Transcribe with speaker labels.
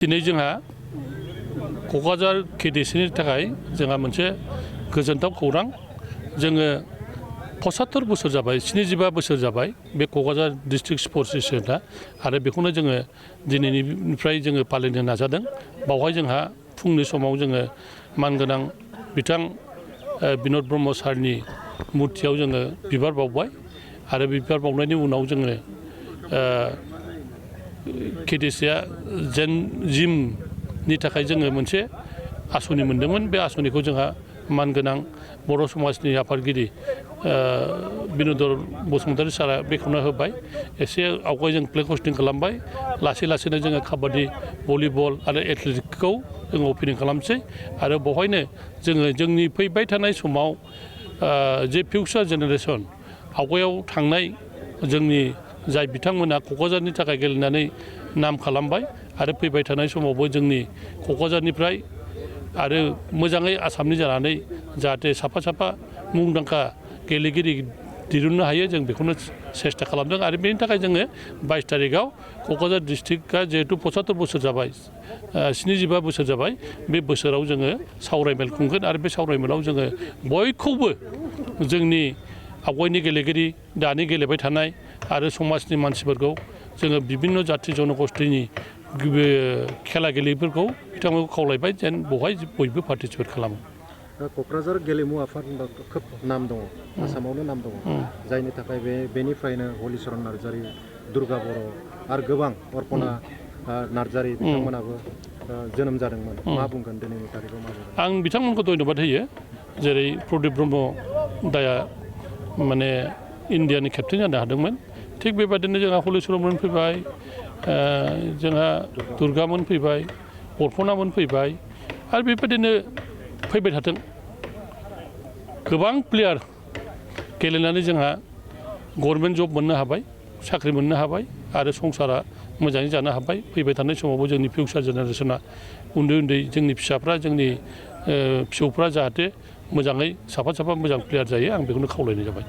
Speaker 1: दिनै जोंहा क'क्राझार केडिसिनि थाखाय जोंहा मोनसे गोजोनथाव खौरां जोङो 75 बोसोर जाबाय 75 बोसोर जाबाय बे क'क्राझार डिस्ट्रिक्ट स्पर्ट्स एसोसिएशना आरो बेखौनो जोङो दिनैनिफ्राय जोङो फालिनो नाजादों। बावहाय जोंहा फुंनि समाव जोङो मानगोनां बिथां बिन'द ब्रह्म सारनि मुर्तियाव जोङो बिबार बावबाय आरो बिबार बावनायनि उनाव जोङो केडिसिया जेन जिमनि थाखाय जोङो मोनसे आसनि मोनदोंमोन। बे आसनिखौ जोंहा मानगोनां बर' समाजनि आफादगिरि बिन'द बसुमतारी सारा बेखेवना होबाय। एसे आवगाय जों फ्लेग हस्टिं खालामबाय, लासै लासैनो जोङो काबादि, भलिबल आरो एथलेटिक्सखौ जोङो अपेनिं खालामसै आरो बेवहायनो जोङो जोंनि फैबाय थानाय समाव जे फिउचार जेनेरेसन आवगायाव थांनाय जोंनि जाय बिथांमोना क'क्राझारनि थाखाय गेलेनानै नाम खालामबाय आरो फैबाय थानाय समावबो जोंनि क'क्राझारनिफ्राय आरो मोजाङै आसामनि जानानै जाहाथे साफा मुंदांखा गेलेगिरि दिरुननो हायो जों बेखौनो सेस्था खालामदों। आरो बेनि थाखाय जोङो 22 तारिखआव क'क्राझार डिस्ट्रिक्टआ जिहेतु 75 बोसोर जाबाय 75 बोसोर जाबाय बे बोसोराव जोङो सावरायमेल खुंगोन आरो बे सावरायमेलाव जोङो बयखौबो जोंनि आवगायनि गेलेगिरि दानि गेलेबाय थानाय आरो समाजनि मानसिफोरखौ जोङो बिभिन्न जाथि जनगोष्ठीनि खेला गेलेगिरिफोरखौ बिथांमोनखौ खावलायबाय जेन बेवहाय बयबो पार्टिसिपेट खालामो।
Speaker 2: क'क्राझार गेलेमु आफाद होनबा खोब नाम दङ, आसामावनो नाम दङ, जायनि थाखाय बेनिफ्रायनो हलिचरन नार्जारी, दुर्गा बर' आरो गोबां अर्पना नार्जारी बिथांमोनाबो जोनोम जादोंमोन। मा बुंगोन दिनैनि तारिखआव मा बुंगोन?
Speaker 1: आं बिथांमोनखौ धन्यबाद होयो। जेरै प्रदीप ब्रह्म दाया माने इन्डियानि केप्टेन जानो हादोंमोन, थिग बेबादिनो जोंहा हलिचरनमोन फैबाय, जोंहा दुर्गामोन फैबाय, अर्पनामोन फैबाय आरो बेबादिनो फैबाय थाथों। गोबां प्लेयार गेलेनानै जोंहा गभर्नमेन्ट जब मोननो हाबाय, साख्रि मोननो हाबाय आरो संसारा मोजाङै जानो हाबाय। फैबाय थानाय समावबो जोंनि फिउचार जेनेरेसना उन्दै जोंनि फिसाफ्रा जोंनि फिसौफ्रा जाहाथे मोजाङै साफा मोजां प्लेयार जायो आं बेखौनो खावलायनाय जाबाय।